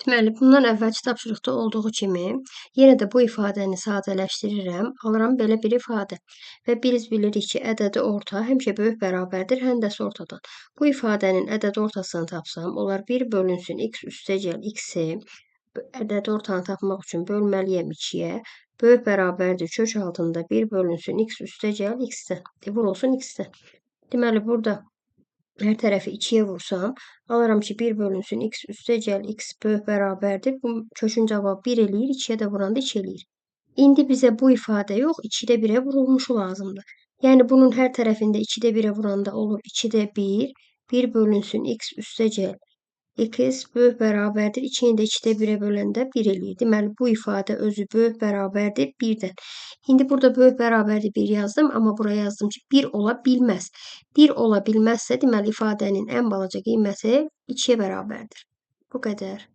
Deməli, bundan əvvəlki tapşırıqda olduğu kimi yenə də bu ifadəni sadələşdirirəm. Alıram belə bir ifadə. Və biz bilirik ki, ədədi orta həmişə böyük bərabərdir həndəsi ortadan. Bu ifadənin ədədi ortasını tapsam, onlar 1 bölünsün x üstəgəl x-i ədədi ortanı tapmaq üçün bölməliyəm 2-yə. Böyük bərabərdir kök altında 1 bölünsün x üstəgəl x-dən. Vurulsun x-dən. Deməli, burada hər tərəfi 2-yə vursam, alıram ki, 1 bölünsün x üstəgəl x böyük bərabərdir. Bu kökün cavabı 1 eləyir, 2-yə də vuranda 2 eləyir. İndi bizə bu ifadə yox, 2-də 1-ə vurulmuşu lazımdır. Yəni, bunun hər tərəfində 2-də 1-ə vuranda olur 2-də 1, 1 bölünsün x üstəgəl x böyük bərabərdir. 2-ni də 2-də 1-ə böləndə 1 eləyir. Deməli, bu ifadə özü böyük bərabərdir 1-dən. İndi burada böyük bərabərdir 1 yazdım, amma bura yazdım ki, 1 ola bilməz. 1 ola bilməzsə, deməli, ifadənin ən balaca qiyməti 2-yə bərabərdir. Bu qədər.